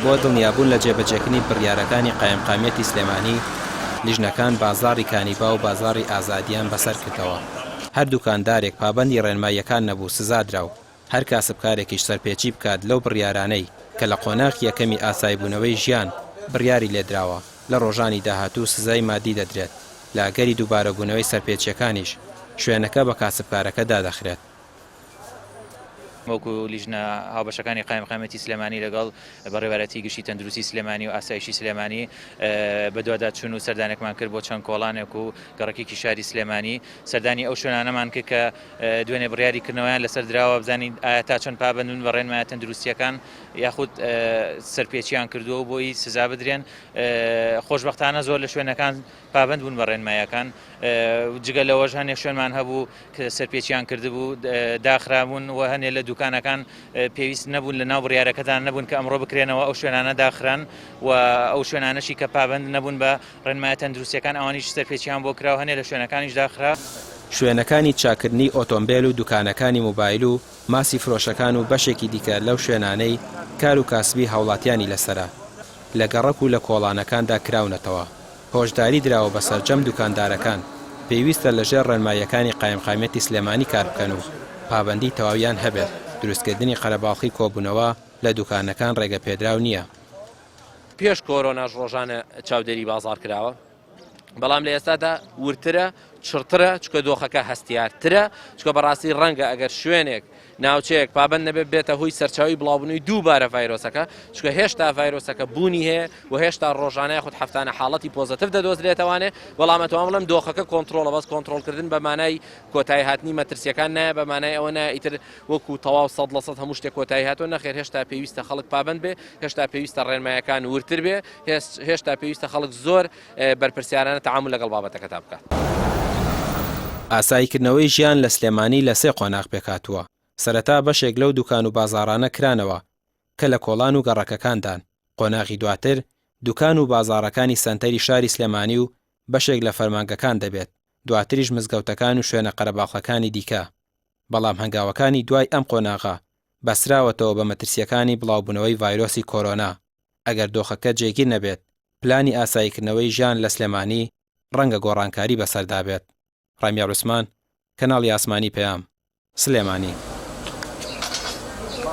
بۆ دڵنیابوون لە جێبەجێکردنی بڕیارەکانی قایمقامیەتی سلێمانی، لیژنەکان بازاڕی کانیبا و بازاڕی ئازادیان بەسەرکردەوە. هەر دوکاندارێک پابەندی ڕێنماییەکان نەبوو سزادرا و هەر کاسبکارێکیش سەرپێچی بکات لەو بڕیارانەی کە لە قۆناغی یەکەمی ئاسایبوونەوەی ژیان بڕیاری لێدراوە، لە ڕۆژانی داهاتوو سزای مادی دەدرێت، لە ئەگەری دووبارەبوونەوەی سەرپێچییەکانیش شوێنەکە بە کاسبکارەکە دادەخرێت. وەکو لیژنە هاوبەشەکانی قایمقامیەتی سلێمانی لەگەڵ بەڕێوەبەرایەتی گشتی تەندروستی سلێمانی و ئاسایشی سلێمانی بەدواداچوون و سەردانێکمان کرد بۆ چەند کۆڵانێک و گەڕەکێکی شاری سلێمانی سەردانی ئەو شوێنانەمان کرد کە دوێنێ بڕیاری کردنەوەیان لەسەر دراوە بزانین ئایا تا چەند پابەندون بە ڕێنمایە تەندروستیەکان یاخود سەرپێچیان کردووە و بۆی سزا بدرێن خۆشبەختانە زۆر لە شوێنەکان پابەند بوون بە ڕێنمایەکان جگە لەوەش هەنێک شوێنمان هەبوو کە سەرپێچیان کردبوو داخرابوون و هەنێ لە دوکانەکان پێویست نەبوون لە ناو بڕیارەکەدان نەبوون کە ئەمڕۆ بکرێنەوە ئەو شوێنانە داخران و ئەو شوێنانەشی کە پابەند نەبوون بە ڕێنمایە تەندروستیەکان ئەوانیش سەرپێچیان بۆ کرا و هەنێ لە شوێنەکانیش داخرا. شوێنەکانی چاککردنی ئۆتۆمبێل و دوکانەکانی مۆبایل و ماسی فرۆشەکان و بەشێکی دیکە لەو شوێنانەی کار و کاسبی هاوڵاتیانی لەسەرە لە گەڕەک و لە کۆڵانەکاندا کراونەتەوە. هۆشداری دراوە بە سەرجەم دوکاندارەکان، پێویستە لەژێر ڕێنماییەکانی قایمقامیەتی سلێمانی کار بکەن و پابەندیی تەواویان هەبێت، دروستکردنی قەرەباڵخی کۆبوونەوە لە دوکانەکان ڕێگەپێدراو نییە. پێش کۆرۆناش ڕۆژانە چاودێری بازاڕ کراوە، بەڵام لە ئێستادا وردترە، چڕترە، چونکە دۆخەکە هەستیارترە، چونکە بەڕاستی ڕەنگە ئەگەر شوێنێک ناوچەیەک پابەند نەبێت بێتە هۆی سەرچاوەی بڵاوبوونەوەی دووبارە ڤایرۆسەکە، چونکە هێشتا ڤایرۆسەکە بوونی هەیە و هێشتا ڕۆژانە یاخود هەفتانە حاڵەتی پۆزەتیڤ دەدۆزرێتەوانێ، بەڵام ئەتوانم بڵێم دۆخەکە کۆنتڕۆڵە، بەس کۆنتڕۆڵکردن بە مانای کۆتایی هاتنی مەترسییەکان نایە، بە مانای ئەوە نایە ئیتر وەکو تەواو 100% هەموو شتێک کۆتایی هاتووە، نەخێر هێشتا پێویستە خەڵک پابەند بێ، هێشتا پێویستە ڕێنمایەکان وردتر بێ، هێشتا پێویستە خەڵک زۆر بەرپرسیارانە تەعامول لەگەڵ بابەتەکەدا بکات. ئاساییکردنەوەی ژیان لە سلێمانی لە سێ قۆناغ پێکهاتووە، سەرەتا بەشێک لەو دوکان و بازاڕانە کرانەوە کە لە کۆڵان و گەڕەکەکاندان، قۆناغی دواتر دوکان و بازاڕەکانی سەنتەری شاری سلێمانی و بەشێک لە فەرمانگەکان دەبێت، دواتریش مزگەوتەکان و شوێنە قەرەباڵخەکانی دیکە، بەڵام هەنگاوەکانی دوای ئەم قۆناغە بەستراوەتەوە بە مەترسییەکانی بڵاوبوونەوەی ڤایرۆسی کۆرۆنا، ئەگەر دۆخەکە جێگیر نەبێت پلانی ئاساییکردنەوەی ژیان لە سلێمانی ڕەنگە گۆڕانکاری بەسەردا بێت. ڕامیار عوسمان، کەناڵی ئاسمانی پەیام، سلێمانی.